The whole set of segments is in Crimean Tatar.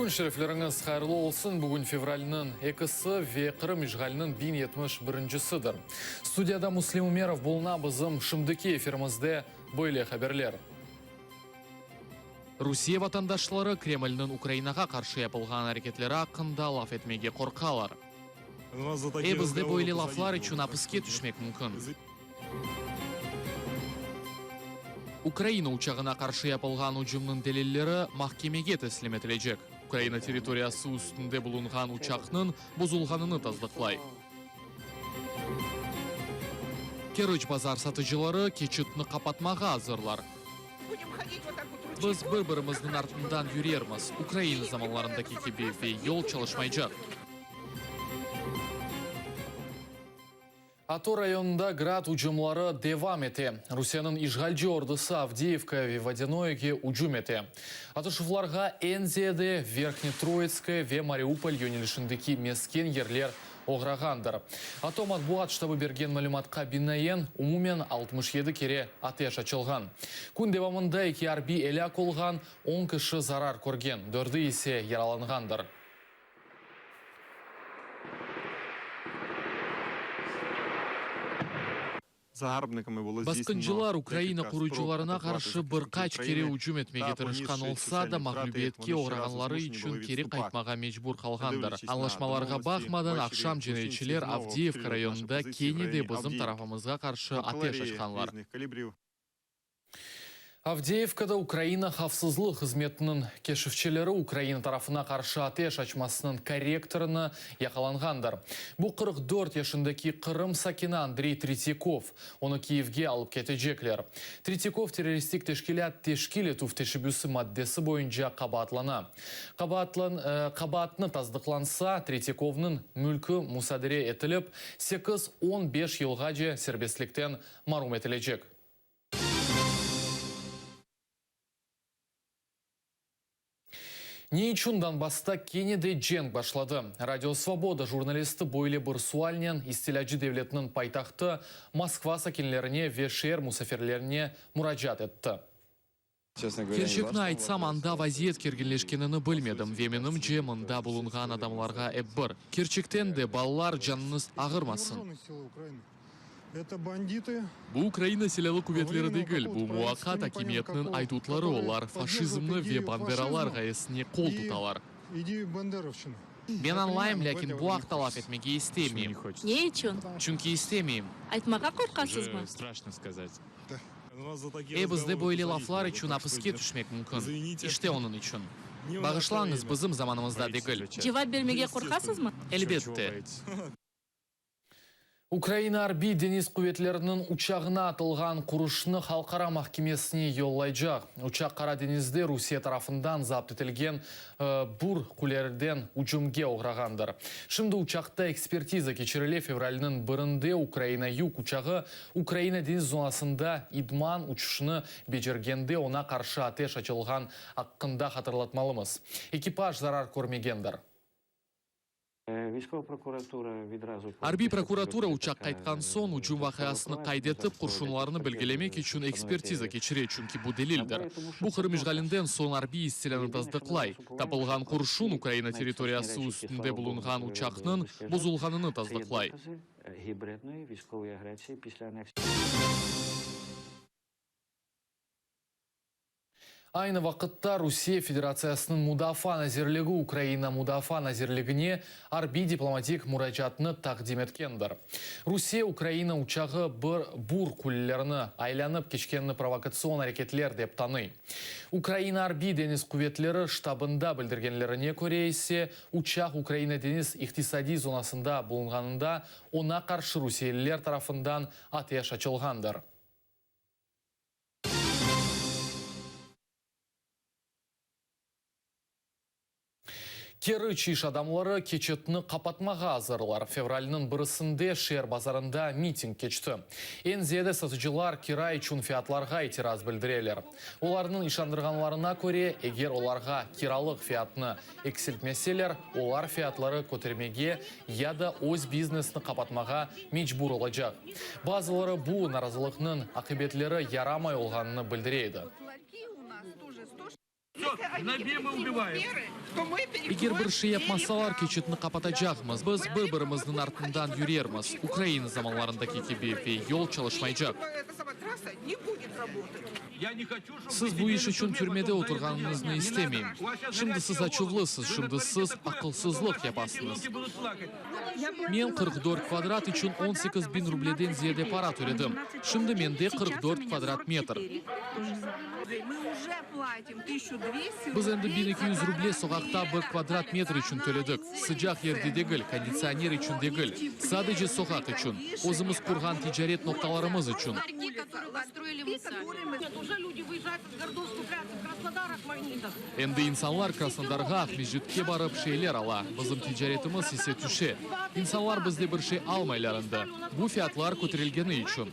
Kün şerefleriñiz hayırlı olsun! Bugün fevralniñ ekisi ve Qırım işğaliniñ 1071-incisidir. Studiyada Müslim Ümerov buluna, bizim şimdiki efirimizde böyle haberler. Rusiye vatandaşları Kremlniñ Ukrainağa qarşı yapılğan areketleri aqqında laf etmege qorqalar. E, bizde böyle laflar içün apiske tüşmek mümkün. Ukraina uçağına qarşı yapılğan ücümniñ delilleri mahkemege teslim etilecek. Ukraina territoriyası üstünde bulunğan uçaqnıñ bozulğanını tasdıqlay. Keriç bazar satıcıları keçitni qapatmağa azırlar. Biz bir-birimizniñ artından yürermiz, Ukraina zamanlarındaki kibi, ve yol çalışmaycaq. ATO rayonında Grad ücümları devam ete. Rusiyeniñ işğalci ordusı Avdiyivka ve Vodânoyege ücüm ete. Atışuvlarğa eñ ziyade Verhnetroitskoye ve Mariupol yönelişindeki mesken yerler oğrağandır. ATO matbuat ştabı bergen malümatqa binaen, umumen 67 kere ateş açılğan. Kün devamında eki arbiy elâk olğan, on kişi zarar körgen, dördü ise yaralanğandır. Basqıncılar Ukraina qoruyıcılarına qarşı bir qaç kere ücüm etmege tırışqan olsa da, mağlübiyetke oğrağanları içün keri qaytmağa mecbur qalğandır. Añlaşmalarğa baqmadan, aqşam cinayetçiler Avdiyevka rayonında kene de bizim tarafımızğa qarşı ateş açqanlar. Avdeyevkada Ukraina havfsızlıq hızmetiniñ keşifçileri Ukraina tarafına qarşı ateş açmasınıñ korrektorını yaqalanğandır. Bu 44 yaşındaki Qırım sakini Andrey Tretyakov. Onı Kiyevge alıp ketecekler. Tretyakov terroristik teşkilât teşkil etüv teşebbüsi maddesi boyunca qabaatlana. Qabaatnı tasdıqlansa, Tretyakovnıñ mülkü musadere etilip, sekiz, on beş yılğace serbestlikten marum etilecek. Ne içün Donbassta kene de cenk başladı? Radio Svoboda jurnalisti böyle bir sualnen istilâcı devletniñ paytahtı Moskva sakinlerine ve şeer musafirlerine muracaat etti. Kerçekni aytsam, anda vaziyet kerginleşkenini bilmedim ve, menimce, mında bulunğan adamlarğa ep bir. Kerçekten de, balalar, canıñız ağırmasın. Bu Ukraina Silâlı quvetleri degil, bu muvaqqat akimiyetniñ aydutları, olar faşizmni ve banderalar ğayesine qol tutalar. Men añlayım, lâkin bu aqta laf etmege istemeyim. Ne içün? Çünki istemeyim. Aytmağa qorqasızmı? E, bizde böyle laflar içün apiske tüşmek mümkün. İşte onıñ içün. Bağışlañız, bizim zamanımızda degil. Cevap bermege qorqasızmı? Elbette. Ukraina Arbiy deñiz quvetleriniñ uçağına atılğan qurşunı halqara mahkemesine yollaycaq. Uçaq Qara deñizde Rusiye tarafından zapt etilgen Bur qulerden ücümge oğrağandır. Şimdi uçaqta ekspertiza keçirile, fevralniñ birinde Ukraina yük uçağı Ukraina deñiz zonasında idman uçuşını becergende oña qarşı ateş açılğan aqqında hatırlatmalımız. Ekipaj zarar körmegendir. Arbiy prokuratura uçaq qaytqan soñ ücüm vaqiasını qayd etip, qurşunlarnı belgilemek içün ekspertiza keçire, çünki bu delildir. Bu Qırım işğalinden soñ arbiy istilânı tasdıqlay. Tapılğan qurşun Ukraina territoriyası üstünde bulunğan uçaqnıñ bozulğanını tasdıqlay. Aynı vaqıtta Rusiye Federatsiyasınıñ Mudafaa nazirligi Ukraina Mudafaa nazirligine arbiy-diplomatik muracaatnı taqdim etkendir. Rusiye Ukraina uçağı bir bur qullelerini aylanıp keçkenini provokatsion areketler dep tanıy. Ukraina Arbiy deñiz quvetleri ştabında bildirgenlerine köre ise, uçaq Ukraina deñiz iqtisadiy zonasında bulunğanında oña qarşı rusiyeliler tarafından ateş açılğandır. Keriç iş adamları keçitni qapatmağa azırlar. Fevralniñ birisinde şeer bazarında miting keçti. Eñ ziyade satıcılar kira içün fiyatlarğa itiraz bildireler. Olarnıñ işandırğanlarına köre, eger olarğa kiralıq fiyatnı eksiltmeseler, olar fiyatları kötermege ya da öz biznesini qapatmağa mecbur olacaq. Bazıları bu narazılıqnıñ aqibetleri yaramay olğanını bildire edi. Eger bir şey yapmasalar, keçitni qapatacaqmız. Biz bir-birimizniñ artından yürermiz, Ukraina zamanlarındaki kibi, ve yol çalışmaycaq. Siz bu iş içün türmede oturğanıñıznı istemeyim. Şimdi siz açuvlısız, şimdi siz aqılsızlıq yapasıñız. Men 44 kvadrat içün 18 biñ rubleden ziyade para töledim. Şimdi mende 44 kvadrat metr. Biz endi 1200 ruble soqaqta bir kvadrat metr içün töledik. Sıcaq yerde degil, konditsioner içün degil, sadece soqaq içün, özümiz qurğan ticaret noqtalarımız içün. Endi insanlar Krasnodarğa, Aqmescitke barıp şeyler ala, bizim ticaretimiz ise tüşe. İnsanlar bizde bir şey almaylar endi, bu fiyatlar köterilgeni içün.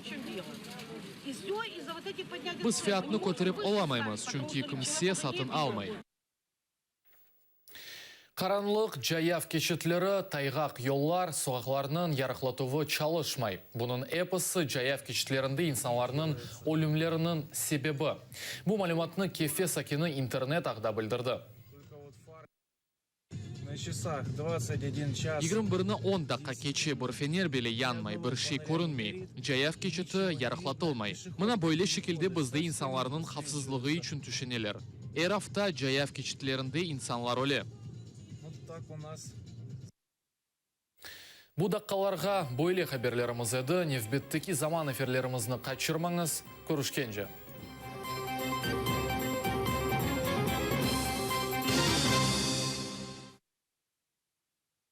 Biz fiyatnı köterip olamaymız, çünki kimse satın almay. Qaranlıq, cayav keçitleri, tayğaq yollar, soqaqlarnıñ yarıqlatuvı çalışmay. Bunıñ episi cayav keçitlerinde insanlarnıñ ölümleriniñ sebebi. Bu malümatnı Kefe sakini internet ağda bildirdi. 21-ni on daqqa keçe, bir fener bile yanmay, bir şey körünmey, cayav keçiti yarıqlatılmay. Mına böyle şekilde bizde insanlarnıñ havfsızlığı içün tüşüneler. Er afta cayav keçitlerinde insanlar öle. Bu daqqalarğa böyle haberlerimiz edi. Nevbetteki zaman efirlerimizni qaçırmañız. Körüşkence.